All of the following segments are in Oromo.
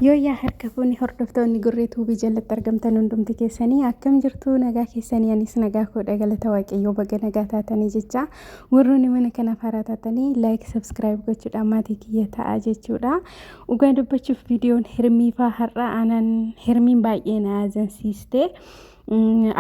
Yooyyaa harka fuuni hordoftoonni Gurree Tuubii jalatti argamtan hundumti keessanii akkam jirtu nagaa keessanii anis nagaa koodha galata waaqayyoo baga nagaa taatanii jecha warroonni mana kanaaf haaraa taatanii laayik sabskiraayib gochuudhaan maatii kiyya ta'a jechuudha. Dhugaa dubbachuuf viidiyoon hirmiifaa har'a aanan hirmiin baay'ee na azansiiste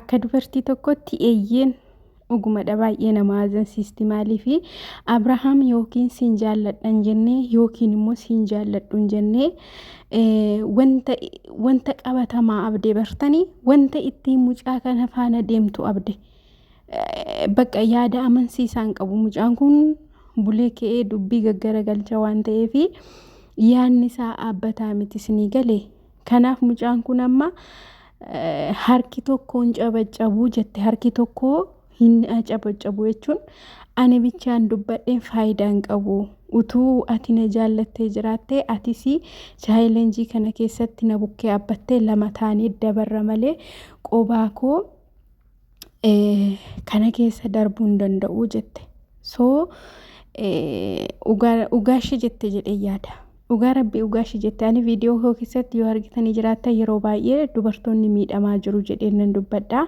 akka dubartii tokkotti eeyyeen Dhugumadha baay'ee nama azansiisti maaliifi Abrahaam yookiin siin jaalladhan jennee yookiin immoo siin jaalladhu hin jennee wanta wanta qabatamaa abdee bartanii wanta ittiin mucaa kana faana deemtu abde bakka yaada amansiisaan qabu mucaan kun bulee ka'ee dubbii gaggaragalcha waan ta'eef yaadni isaa dhaabbataa miti isinii galee Kanaaf mucaan kun amma harki tokko hin cabacabuu jette harki tokko hin cabacabuu jechuun ani bichaan dubbadheen faayidaa hin qabu. Utuu ati na jaallattee jiraattee atis chaayilenjii kana keessatti na bukkee dhaabbattee lama taanee dabarra malee qobaa koo kana keessa darbuu hin danda'u jette. So dhugaa ishee jette jedhee yaada. Dhugaa rabbii dhugaa ishee jette. Ani viidiyoo koo keessatti yoo argitanii jiraattan yeroo baay'ee dubartoonni miidhamaa jiru jedhee nan dubbadha.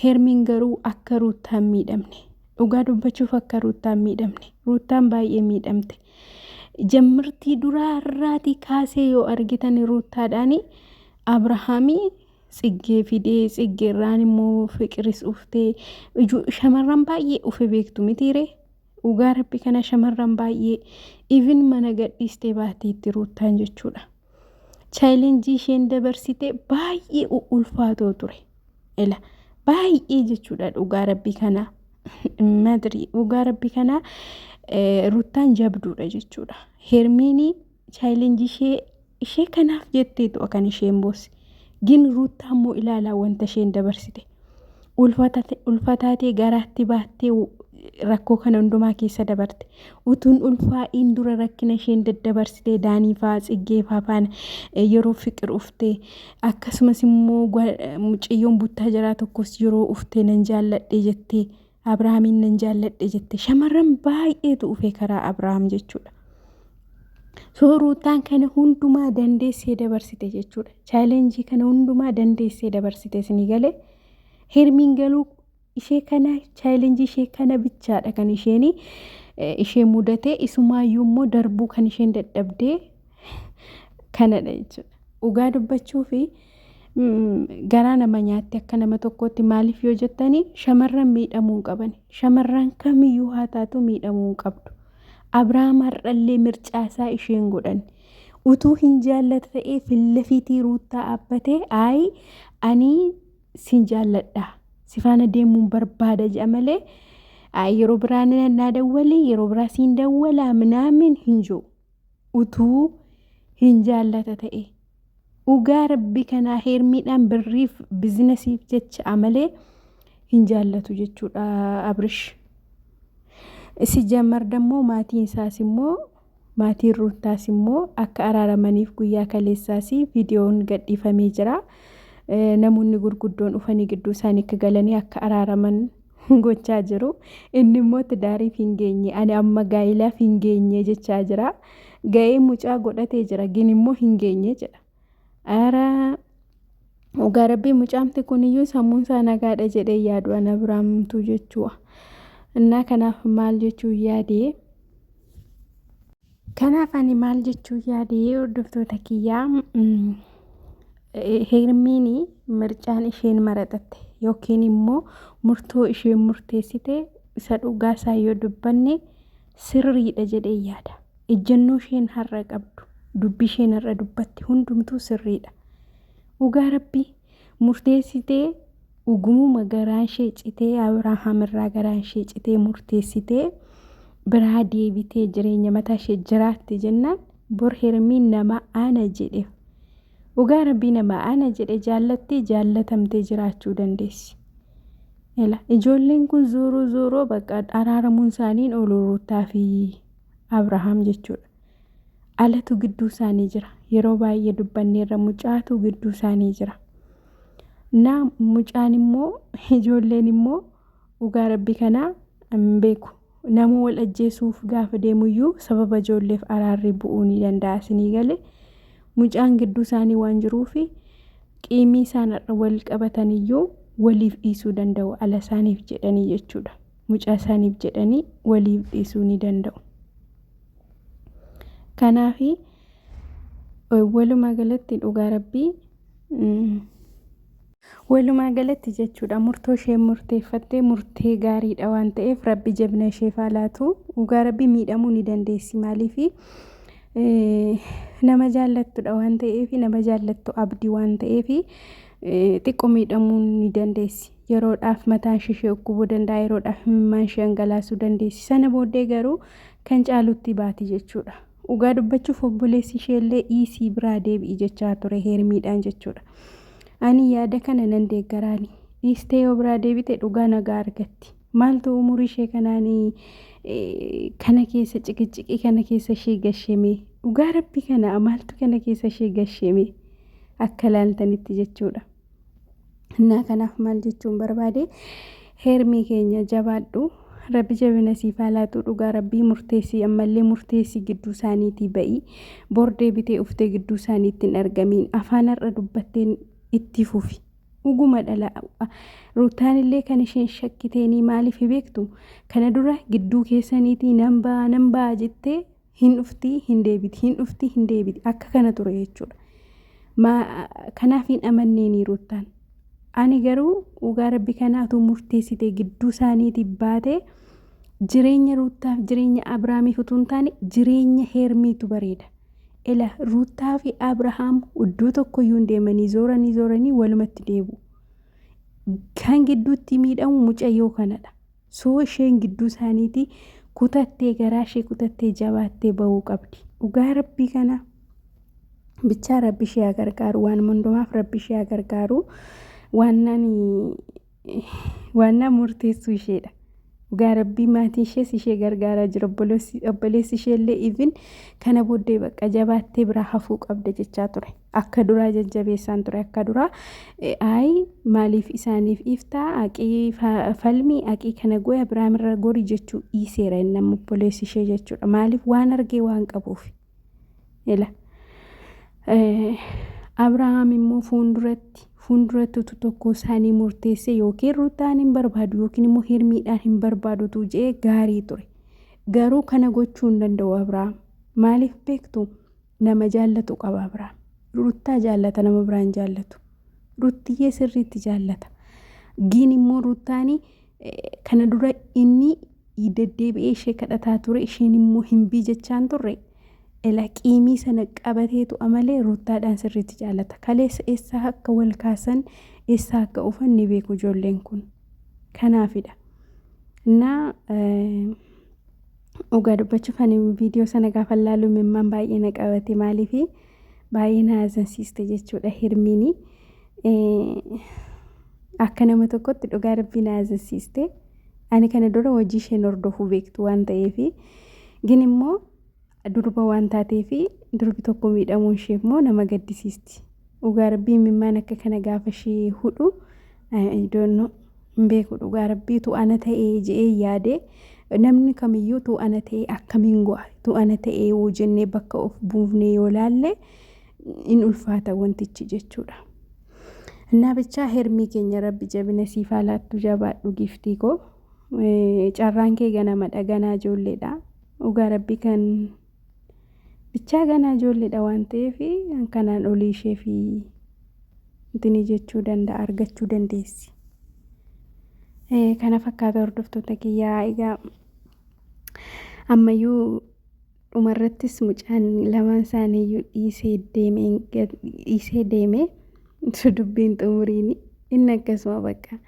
Hermiin garuu akka Ruuttaan miidhamne. Dhugaa dubbachuuf akka Ruuttaan miidhamne. Ruuttaan baay'ee miidhamte. Jammirtii duraa irraatii kaasee yoo argitan Ruuttaadhaani Abrahaamii Tsiggee fidee tsiggeerraan immoo fiqiris uftee shamarran baay'ee ufe beektu mitiire dhugaa rabbi kana shamarran baay'ee even mana gadhiistee baateetti ruuttaan jechuudha. Chaayilenjii isheen dabarsite baay'ee ulfaatoo ture. Ela baay'ee jechuudha dhugaa rabbi kana madri dhugaa rabbi kana ruuttaan jabduudha jechuudha. Hermiinii chaayilenjii ishee Ishee kanaaf jetteetu kan isheen boosse. Gin Ruuttaa immoo ilaalaa wanta isheen dabarsite. Ulfataatee garaatti baattee rakkoo kana hundumaa keessa dabarte. Utuun ulfaa'iin dura rakkina isheen daddabarsite Daanii fa'aa Tsiggee fa'aa faana yeroo fiqir uftee akkasumas immoo mucayyoon buttaa jaraa tokkos yeroo uftee nan jaalladhe jettee Abrahaamiin nan jaalladhe jette. Shamarran baay'eetu ufee karaa Abrahaam jechuudha. So Ruutaan kana hundumaa dandeessee dabarsite jechuudha. Chaalenjii kana hundumaa dandeessee dabarsite isinii galee. Hermiin galuu ishee kana chaalenjii ishee kana bichaadha kan isheen ishee mudate isumaayyuu immoo darbuu kan isheen dadhabdee kanadha jechuudha. Dhugaa dubbachuu fi garaa nama nyaatti akka nama tokkootti maaliif yoo jettani shamarran miidhamuu hin qaban. Shamarran kamiyyuu haa taatu miidhamuu hin qabdu. Abrahaam har'allee mircaasaa isheen godhan. Utuu hin jaallata ta'ee fillafiitii ruuttaa dhaabbatee ayi ani sin jaalladha si faana deemuun barbaada jedha malee yeroo biraa naa dawwali yeroo biraa siin dawwalaa minaamin hin jiru. Utuu hin jaallata ta'e. Dhugaa rabbi kanaa heermiidhaan birriif bizinasiif jecha malee hin jaallatu jechuudha Abrish. Si jammar dammoo maatiin isaas immoo maatiin Ruuttaas immoo akka araaramaniif guyyaa kaleessaas viidiyoon gadhiifamee jira. Namoonni gurguddoon dhufanii gidduu isaanii akka galanii akka araaraman gochaa jiru. Inni immoo tidaariif hin geenye ani amma gaa'ilaaf hin geenye jechaa jira. Ga'ee mucaa godhatee jira gin immoo hin geenye jedha. Ara dhugaa rabbii mucaamti kuniyyuu sammuun isaa nagaadha jedhee yaadu ana biraamtuu jechuudha. Innaa kanaaf maal jechuu yaadee? Kanaaf ani maal jechuu yaadee hordoftoota kiyyaa Hermiin mircaan isheen maraxatte yookiin immoo murtoo isheen murteessite isa dhugaa isaa yoo dubbanne sirriidha jedhee yaada. Ejjennoo isheen har'a qabdu, dubbii isheen har'a dubbatte hundumtuu sirriidha. Dhugaa rabbii murteessitee dhugumuma garaan ishee citee Abrahaam irraa garaan ishee citee murteessitee biraa deebitee jireenya mataa ishee jiraatte jennaan bor Hermiin nama ana jedhe Dhugaa rabbii nama ana jedhe jaallattee jaallatamtee jiraachuu dandeessi. Ela ijoolleen kun zuuruu zuuroo bakka araaramuun isaaniin oolu Ruuttaa fi Abrahaam jechuudha. Alatu gidduu isaanii jira. Yeroo baay'ee dubbanneerra mucaatu gidduu isaanii jira. Na mucaan immoo ijoolleen immoo dhugaa rabbi kanaa hin beeku. Nama wal ajjeesuuf gaafa deemuyyuu sababa ijoolleef araarri bu'uu ni danda'a isinii galee. Mucaan gidduu isaanii waan jiruufi qiimii isaan har'a wal qabatan iyyuu waliif dhiisuu danda'u ala isaaniif jedhanii jechuudha. Mucaa isaaniif jedhanii waliif dhiisuu ni danda'u. Kanaafi walumaa galatti dhugaa rabbii Walumaa galatti jechuudha murtoo isheen murteeffatte murtee gaariidha waan ta'eef rabbi jabina isheef haa laatu. Dhugaa rabbi miidhamuu ni dandeessi maaliif nama jaallattudha waan ta'eef nama jaallattu abdii waan ta'eef xiqqoo miidhamuu ni dandeessi. Yeroodhaaf mataan ishee ishee dhukkubuu danda'a yeroodhaaf imimmaan ishee dhangalaasuu dandeessi. Sana booddee garuu kan caalutti baati jechuudha. Dhugaa dubbachuuf obboleessi isheellee dhiisii biraa deebi'i jechaa ture Heermiidhaan jechuudha. Ani yaada kana nan deeggaraani. Dhiistee yoo biraa deebite dhugaa nagaa argatti. Maaltu umurii ishee kanaan kana keessa ciqiciqii kana keessa ishee gasheme? Dhugaa rabbi kana maaltu kana keessa ishee gasheme? Akka laaltanitti jechuudha. Innaa kanaaf maal jechuun barbaade heermii keenya jabaadhu rabbi jabina siif haa laatu dhugaa rabbii murteessii ammallee murteessii gidduu isaaniitii ba'i bor deebitee uftee gidduu isaaniitti hin argamiin afaan har'a dubbatteen itti fufi dhuguma dhala ruutaan illee kan isheen shakkiteenii maaliif beektu kana dura gidduu keessaniitii nan ba'a nan ba'a jettee hin dhufti hin deebiti hin dhufti hin deebiti akka kana ture jechuudha. Kanaaf hin amanneenii Ruuttaan. Ani garuu dhugaa rabbi kanaatu murteessite gidduu isaaniitii baatee jireenya Ruuttaaf jireenya Abiraamiif utuu hin taane jireenya Heermiitu bareeda. Ela Ruuttaa fi Abrahaam iddoo tokkoyyuu hin deemanii zooranii zooranii walumatti deebi'u. Kan gidduutti miidhamu mucayyoo kanadha. Soo isheen gidduu isaaniitii kutattee garaa ishee kutattee jabaattee ba'uu qabdi. Dhugaa rabbii kana bichaa rabbi ishee haa gargaaru. Waan hundumaaf rabbi ishee haa gargaaru. Waannaan murteessuu isheedha. Dhugaa rabbii maatiin ishees ishee gargaaraa jira. Obboleessi isheellee even kana booddee bakka jabaattee biraa hafuu qabda jechaa ture. Akka duraa jajjabeessaan ture akka duraa ayi maaliif isaaniif iftaa aqii falmii aqii kana goe Abiraam irra gori jechuu dhiiseera inni amma obboleessi ishee jechuudha. Maaliif waan argee waan qabuuf. Ila Abrahaam immoo fuulduratti fuulduratti utuu tokko isaanii murteessee yookiin Ruutaan hin barbaadu yookiin immoo Hirmiidhaan hin barbaadutu jedhee gaarii ture. Garuu kana gochuu hin danda'u Abrahaam. Maaliif beektu? Nama jaallatu qaba Abrahaam. Ruttaa jaallata nama biraan jaallatu. Ruttiyyee sirriitti jaallata. Giin immoo Ruttaani kana dura inni deddeebi'ee ishee kadhataa ture isheen immoo hin bii jechaan turre. Ela qiimii sana qabateetu amalee Ruttaadhaan sirriitti jaallata. Kaleessa eessaa akka wal kaasan eessaa akka ufan ni beeku ijoolleen kun. Kanaafidha. Innaa Dhugaa dubbachuuf ani viidiyoo sana gaafa laalu imimmaan baay'ee na qabate maaliif baay'ee na haazansiiste jechuudha hirmiini. Akka nama tokkotti dhugaa rabbii na haazansiiste. Ani kana dura hojii isheen hordofuu beektu waan ta'eef gin immoo durba waan taateef durbi tokko miidhamuun ishee immoo nama gaddisiisti. Dhugaa rabbii imimmaan akka kana gaafa ishee hudhu I don't know. Hin beeku dhugaa rabbii tu ana ta'ee je'ee yaade namni kamiyyuu tu ana ta'ee akkamiin go'a tu ana ta'ee yoo jennee bakka of buufnee yoo laalle in ulfaata wantichi jechuudha. Innaa bichaa hermii keenya rabbi jabina siif haa laattu jabaadhu giiftii koo. Carraan kee ganamadha ganaa ijoolleedha. Dhugaa rabbi kan bichaa ganaa ijoolleedha waan ta'eef kanaan olii ishee fi intini jechuu danda'a argachuu dandeessi. Kana fakkaata hordoftoota kiyyaa egaa ammayyuu dhumarrattis mucaan lamaan isaaniiyyuu dhiisee deeme dhiisee deeme dubbiin xumuriini inni akkasuma bakka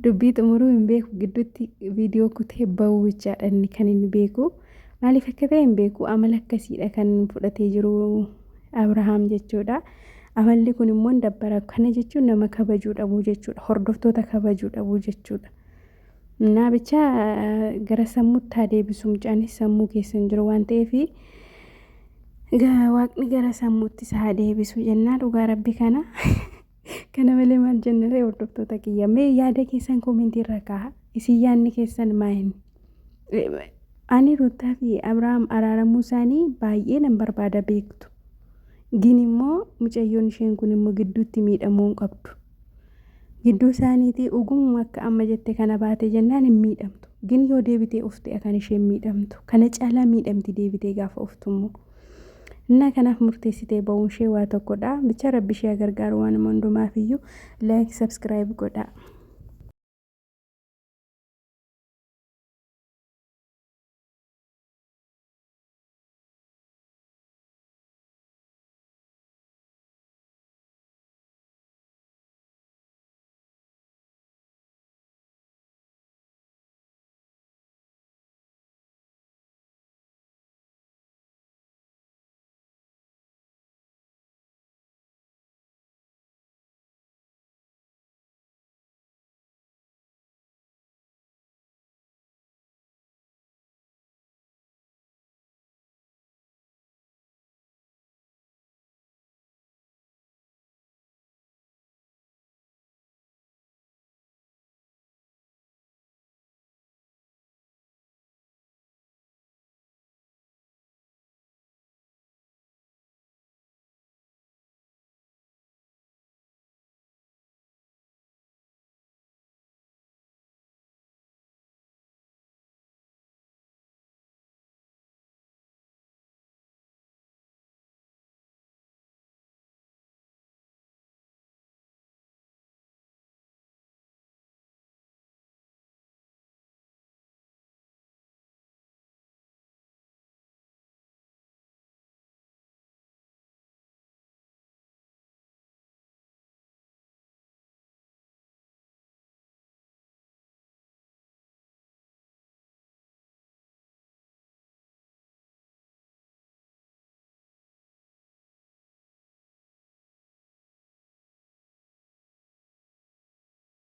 dubbii xumuruu hin beeku gidduutti viidiyoo kutee bahuu bichaadha inni kan inni beeku maaliif akka ta'e hin beeku amala akkasiidha kan fudhatee jiru Abrahaam jechuudha. Amalli kun immoo hin dabbara. Kana jechuun nama kabajuu dhabuu jechuudha. Hordoftoota kabajuu dhabuu jechuudha. Naa bichaa gara sammuutti haa deebisu mucaanis sammuu keessa hin jiru waan ta'eef waaqni gara sammuutti isa haa deebisu jennaa dhugaa rabbi kana. Kana malee maal jennaree hordoftoota kiyya mee yaada keessan koomentii irra kaa'a. Isin yaadni keessan maa inni? Ani Ruuttaa fi Abrahaam araaramuu isaanii baay'ee nan barbaada beektu. Gin immoo mucayyoon isheen kun immoo gidduutti miidhamuu hin qabdu. Gidduu isaaniitii dhugumuma akka amma jette kana baate jennaan hin miidhamtu. Gin yoo deebitee ufte kan isheen miidhamtu. Kana caalaa miidhamti deebitee gaafa uftu immoo. Innaa kanaaf murteessitee ba'uun ishee waa tokkodha. Bicha rabbi ishee gargaaru waanuma hundumaaf iyyuu like subscribe godhaa.